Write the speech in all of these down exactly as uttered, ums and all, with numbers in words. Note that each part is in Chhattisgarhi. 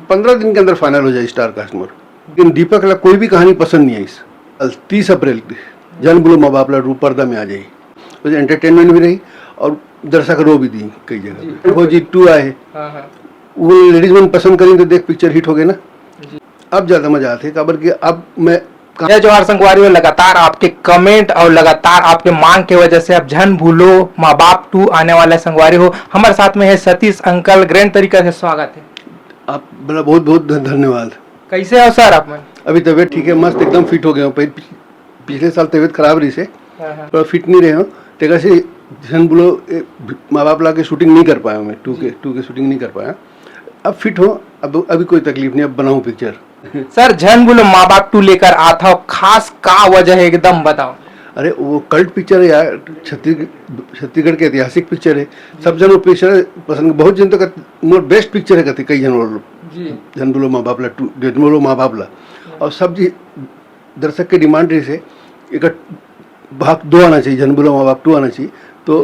पंद्रह दिन के अंदर फाइनल हो जाए स्टार कास्ट मोर। लेकिन दीपक ला कोई भी कहानी पसंद नहीं आई। कल तीस अप्रैल के झन बोलो माँ बाप ला टू पर्दा में आ जाई। एंटरटेनमेंट भी रही और दर्शक रो भी दी कई जगह पे। फौजी टू आए, हाँ, हाँ। वो लेडीज मन पसंद करें तो देख पिक्चर हिट हो गए ना। अब ज्यादा मजा आते, काबर कि अब मैं जय जोहार संगवारी हो, लगातार आपके कमेंट और लगातार आपके मांग के वजह से अब झन भूलो माँ बाप टू आने वाला है संगवारी हो। हमारे साथ में है सतीश अंकल, ग्रैंड तरीका से स्वागत है। आप बोला बहुत बहुत ध-, धन्यवाद। कैसे हो सर आप मन? अभी तबीयत ठीक है, मस्त एकदम फिट हो गया हूँ। पहले पिछले साल तबीयत खराब रही से, हाँ, हाँ। पर फिट नहीं रहे हो, तेकर से झन बोलो माँ बाप ला के शूटिंग नहीं कर पाया मैं, टू के टू के शूटिंग नहीं कर पाया। अब फिट हो, अब अभी कोई तकलीफ नहीं, अब बनाऊँ पिक्चर। सर, झन बोलो माँ बाप टू लेकर आथव, खास का वजह है, एकदम बताओ। अरे, वो कल्ट पिक्चर है यार, छत्तीसगढ़ छत्तीसगढ़ के ऐतिहासिक पिक्चर है। सब जन वो पिक्चर पसंद, बहुत जन तो कहते, मोर बेस्ट पिक्चर है कहते कई जन, वो जी। झन बोलो माँ बाप ला टू, झन बोलो माँ बाप ला। और सब जी दर्शक के डिमांड रही से एक भाग दो आना चाहिए, झन बोलो माँ बाप टू आना चाहिए। तो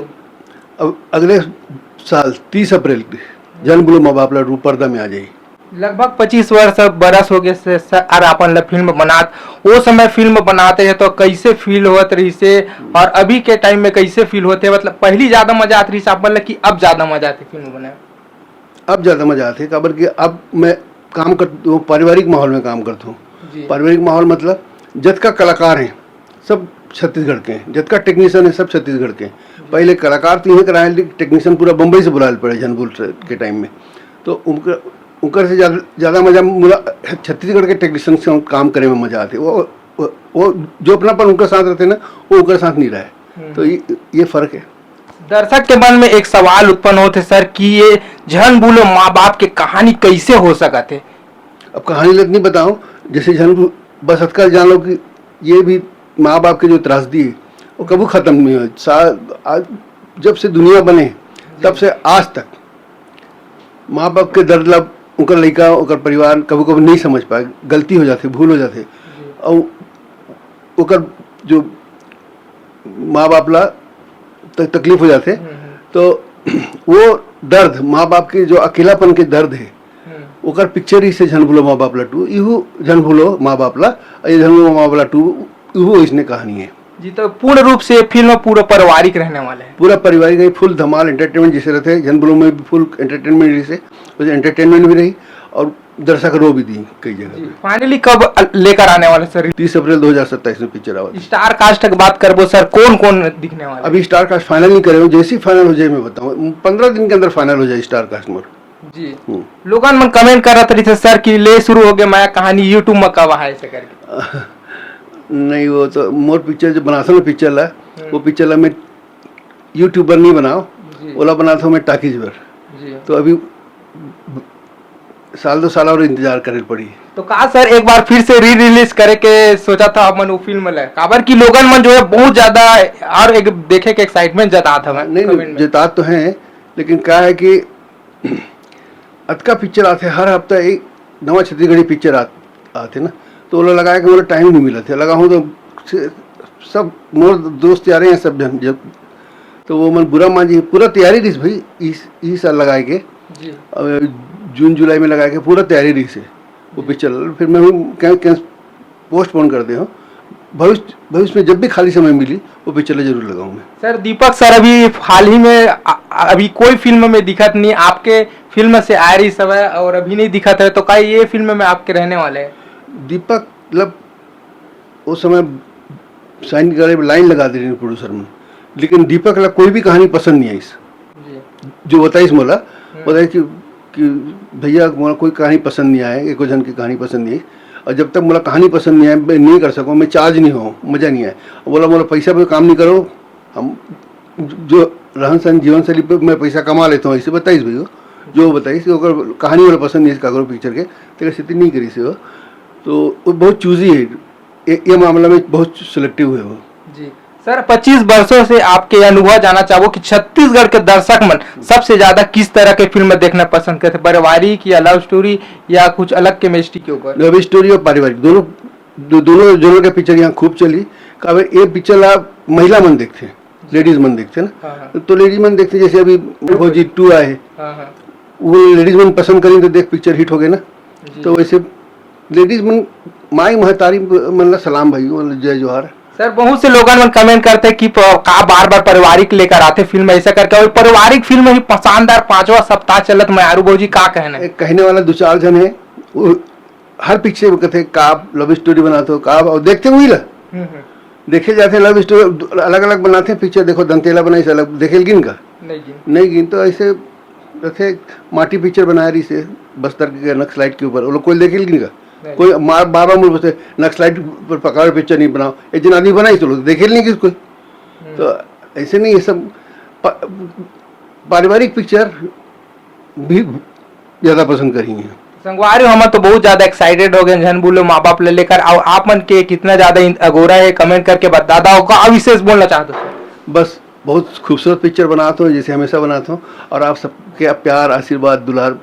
अब अगले साल तीस अप्रैल के झन बोलो माँ बाप ला टू पर्दा में आ जाए। लगभग पच्चीस वर्ष, बरस हो गए से सर अपन ला फिल्म बनात। वो समय फिल्म बनाते हैं तो कैसे फील होत रही से और अभी के टाइम में कैसे फील होते हैं? मतलब पहली ज्यादा मजा आती रही से अपन ला कि अब ज्यादा मजा आती फिल्म बनाए? अब ज्यादा मजा आती है, काबर कि अब मैं काम कर, वो पारिवारिक माहौल में काम करता हूँ। जी। पारिवारिक माहौल मतलब जतका कलाकार हैं, सब छत्तीसगढ़ के हैं, जतका टेक्नीशियन है, सब छत्तीसगढ़ के हैं। पहले कलाकार तो यहीं कराए, लेकिन टेक्नीशियन पूरा बम्बई से बुलाए पड़े झन बोलो के टाइम में। तो उनकर उनकर से ज्यादा ज्यादा मजा मुला छत्तीसगढ़ के टेक्नीशियन से काम करे में मजा आते। वो वो, वो जो अपनापन उनका साथ रहते ना, वो उनका साथ नहीं रहे। तो ये, ये फर्क है। दर्शक के मन में एक सवाल उत्पन्न होते सर कि ये झन बोलो माँ बाप के कहानी कैसे हो सकत है? अब कहानी लग नहीं बताओ, जैसे झन बस अतका जान लो कि ये भी माँ बाप के जो त्रासदी है, वो कभी खत्म नहीं हो। सा-, आज जब से दुनिया बने, तब से आज तक माँ बाप के दर्द ला उनकर लइका, ओकर परिवार कभी कभी नहीं समझ पाए, गलती हो जाते, भूल हो जाते। और ओकर जो माँ बाप ला त-, तकलीफ हो जाते। तो वो दर्द, माँ बाप के जो अकेलापन के दर्द है, ओकर पिक्चर ही से झन भूलो माँ बाप ला टू, इहू झन भूलो माँ बाप ला, और ये झन भूलो माँ बाप ला टू, इहू इसने कहानी है। जी, तो पूर्ण रूप से ये फिल्म पूरा पारिवारिक रहने वाले हैं। पूरा पारिवारिक है, फुल धमाल एंटरटेनमेंट जैसे रहते हैं, झन भूलो में भी फुल एंटरटेनमेंट जैसे, वैसे एंटरटेनमेंट भी रही और दर्शक रो भी दी कई जगह पे। फाइनली कब अ-, लेकर आने वाले सर? तीस अप्रैल दो हज़ार सत्ताईस में पिक्चर आवा। स्टार कास्ट की बात करबो सर, कौन कौन दिखने वाले? अभी स्टार कास्ट फाइनल नहीं करे हो, जैसे ही फाइनल हो जाए मैं बताऊँ, पंद्रह दिन के अंदर फाइनल हो जाए स्टार कास्ट मोर। जी। हम्म। लोगन मन कमेंट करत रहिथे सर कि ले शुरू हो गए माया कहानी, YouTube में कब आए से करके। नहीं, वो तो मोर पिक्चर जो बनाथों ना पिक्चर ला, वो पिक्चर ला मैं YouTube पर नहीं बनाओ, जी। ओला बनाथों मैं टाकीज पर। जी। तो अभी साल दो साल और इंतजार करे पड़ी। तो का सर एक बार फिर से री रिलीज करे के सोचा था अपन वो फिल्म ला? काबर कि लोगन मन जो है बहुत ज्यादा और एक देखे के एक्साइटमेंट जतात हवे नहीं, comment नहीं, में। जतात तो हैं, लेकिन का है कि अतका पिक्चर आथे, हर हफ्ता एक नवा छत्तीसगढ़ी पिक्चर आ, आथे ना, तो ओला लगाए के मोला टाइम नहीं मिलत हे। लगाहूँ तो से-, सब मोर दोस्त यारे हैं सब जन, जब तो वो मन बुरा मान जी, पूरा तैयारी रहिस भाई, इस, इस साल लगाए के, जी। अब जून जुलाई में लगाए के पूरा तैयारी रहिस हे वो पिक्चर। फिर मैं हूँ क्या, क्या पोस्टपोन कर दे हूँ, भविष्य, भविष्य में जब भी खाली समय मिली वो पिक्चर जरूर लगाऊँ मैं। सर, दीपक सर अभी हाल ही में अ-, अभी कोई फिल्म में दिखत नहीं, आपके फिल्म से आ रही समय और अभी नहीं दिखत है, तो का ये फिल्म में आपके रहने वाले हैं? दीपक मतलब वो समय साइन करे लाइन लगा दे रहे प्रोड्यूसर में, लेकिन दीपक ला कोई भी कहानी पसंद नहीं आई। जी। जो बताइस मोला, बताइस कि, कि भैया मोला कोई कहानी पसंद नहीं आए, एको जन की कहानी पसंद नहीं आई। और जब तक मोला कहानी पसंद नहीं आए, मैं नहीं कर सकूँ, मैं चार्ज नहीं हूँ, मजा नहीं आए। बोला मोला पैसा पे काम नहीं करो, हम जो रहन सहन जीवन शैली पे मैं पैसा कमा लेता हूँ, ऐसे बताइस भैया। जो बताइस कि ओकर कहानी वाला पसंद नहीं है काकरो पिक्चर के, तेरे से नहीं करी से हो। तो वो बहुत चूजी है, ये, ये मामला में बहुत सिलेक्टिव है वो। जी। सर, पच्चीस वर्षों से आपके अनुभव जानना चाहबो कि छत्तीसगढ़ के दर्शक मन सबसे ज्यादा किस तरह के फिल्म देखना पसंद करते, पारिवारिक या लव स्टोरी या कुछ अलग केमिस्ट्री के ऊपर? लव स्टोरी और पारिवारिक दोनों, दो-, दोनों जोनर के पिक्चर यहाँ खूब चली। काबर ये पिक्चर ला महिला मन देखते हैं, लेडीज मन देखथे ना। हाँ, हाँ। तो लेडीज मन देखथे, जैसे अभी भौजी टू आए हे, हाँ, हाँ। वो लेडीज मन पसंद करिन तो देख पिक्चर हिट हो गए ना। जी। तो वैसे लेडीज मन माई महतारी मन ला सलाम भाई, वो जय जोहार। सर, बहुत से लोगन मन कमेंट करथे कि प-, का बार बार पारिवारिक लेकर आथे फिल्म, ऐसा करके। और पारिवारिक फिल्म ही शानदार पांचवा सप्ताह चलत, मयारू भौजी, का कहना है? एक कहने वाला दो चार झन हे, वो हर पिक्चर में कहथे का लव स्टोरी बनात हो, का, और देखथे वही ला। हम्म, हम्म। देखे जाथे लव स्टोरी अलग अलग बनाथे पिक्चर, देखो दंतेला बनाइस अलग, देखे गिन का? नहीं जी। नहीं गिन तो ऐसे जैसे माटी पिक्चर बनाए रहिसे बस्तर के नक्सलाइट के ऊपर, वो लोग कोई देखे गिन का? नहीं। कोई मार बाबा मुड़ बसे नक्सलाइट पर पकड़ पिक्चर नहीं बनाओ, एक दिन आदमी बनाई तो लोग देखे नहीं किसको। हम्म। तो ऐसे नहीं, ये सब पा-, पारिवारिक पिक्चर भी ज्यादा पसंद करी है। संगवारी हो, हम तो बहुत ज्यादा एक्साइटेड हो गए झन बोलो माँ बाप ले लेकर। और आप मन के कितना ज्यादा इन-, अगोरा है, कमेंट करके बता दो, का विशेष बोलना चाहते हो सर? बस बहुत खूबसूरत पिक्चर बनाता हूँ, जैसे हमेशा बनाता हूँ, और आप सबके प्यार, आशीर्वाद, दुलार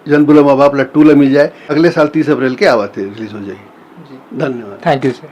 झन बोलो माँ बाप ला टू ला मिल जाए। अगले साल तीस अप्रैल के आवत है, रिलीज हो जाए। धन्यवाद। Thank you sir.